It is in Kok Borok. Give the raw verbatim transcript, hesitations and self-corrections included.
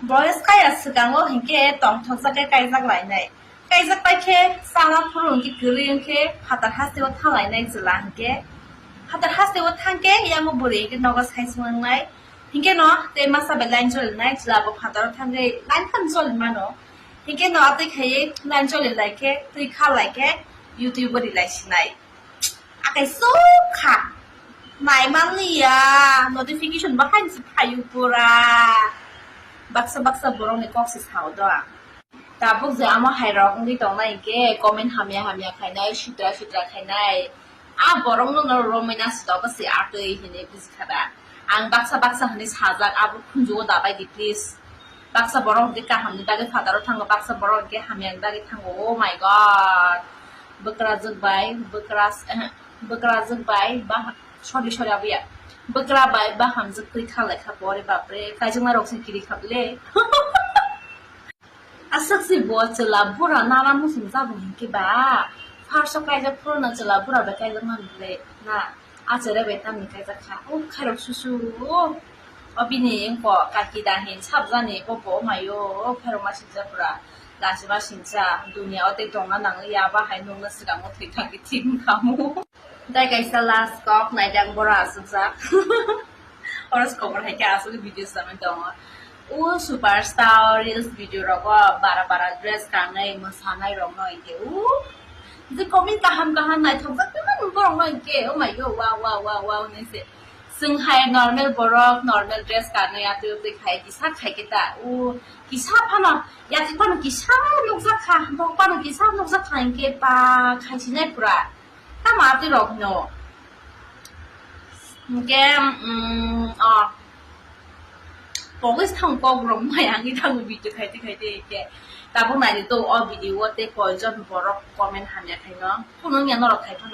Boyes kaya swkango hinkhe tongthokjak khe kaijak lainai. Kaijak pai khe chana phuru hinkhe kwrwi hinkhe phatar hasteo thang lainai chwla hinkhe. Phatar hasteo thang khe yango bwrwi hinkhe nogo sai swngnai. Hinkhe no tei masa bai line choli nai chwla bo phataro thang khe line khan choli mano. Hinkhe no atwi khaiwi line choli lai khe twi kha lai khe YouTube bo ri lai sinai. Akai sukha. Naimanliya, notification bahai se phayu pura. Baksa baksa borokni kok se sao do ang. Tabuk je amo hai rok wngwi tongnai hinkhe comment hamya hamya khainai, sitra sitra khainai. A borok no no romwi na sito se atwi hinwi bujikha da. Ang baksa baksa hinwi sajak, abo khunjugo dabai di please. Baksa borok hwnkhe kahamni bagwi phataro thango, baksa borok hwnkhe hamyani bagwi thango. Oh my God. Bwkrajwk bai, bwkra, eh, bwkrajwk bai, ba, sorry, sorry, abuya. Bwkra bai bahamjwk twi kha lai kha bo, ore bapre, kaijakma rok se kiri kha bole. Aswk se bo chwla bura nana muchung jabo hinkhe ba. First o kaijak phuru no chwla bura bai kaijak mani bole na. Achare bai tamni kaijak kha. O khairok susu. O bini wngkok kaki da hin sabjani bo bo mayo. O khairok ma sinjak pura. Lachima sincha. Dunia o tei tongna nangliya. Bahai nungna swkango thwi thangwi thik wngkhamu. Tei kaisa last kok naidang boro aswkjak. Oro se kokor hai khe aswk video samai tongo. O superstar reels video rogo bara bara dress kanwi mwsanai rokno hinkhe o je comment kaham kaham naithokjak tongmani borokno hinkhe, oh my God, wow, wow, wow, wow hinwi se. Chwng hai normal borok, normal dress kanwi atwi atwi khai kisa khai khe ta. O kisa phano, yatwi phano kisa nukjak kha, bok phano kisa nukjak kha hinkhe ba khaisinai pura. Tamo atwi rok no. Hinkhe, mm, o. Pogwi se thang kok rok mai ang i thango video khaite khaite hinkhe. Tabuk naidi to o video o tei koijon borok comment hamya khaino. Phunukya norok khai phano.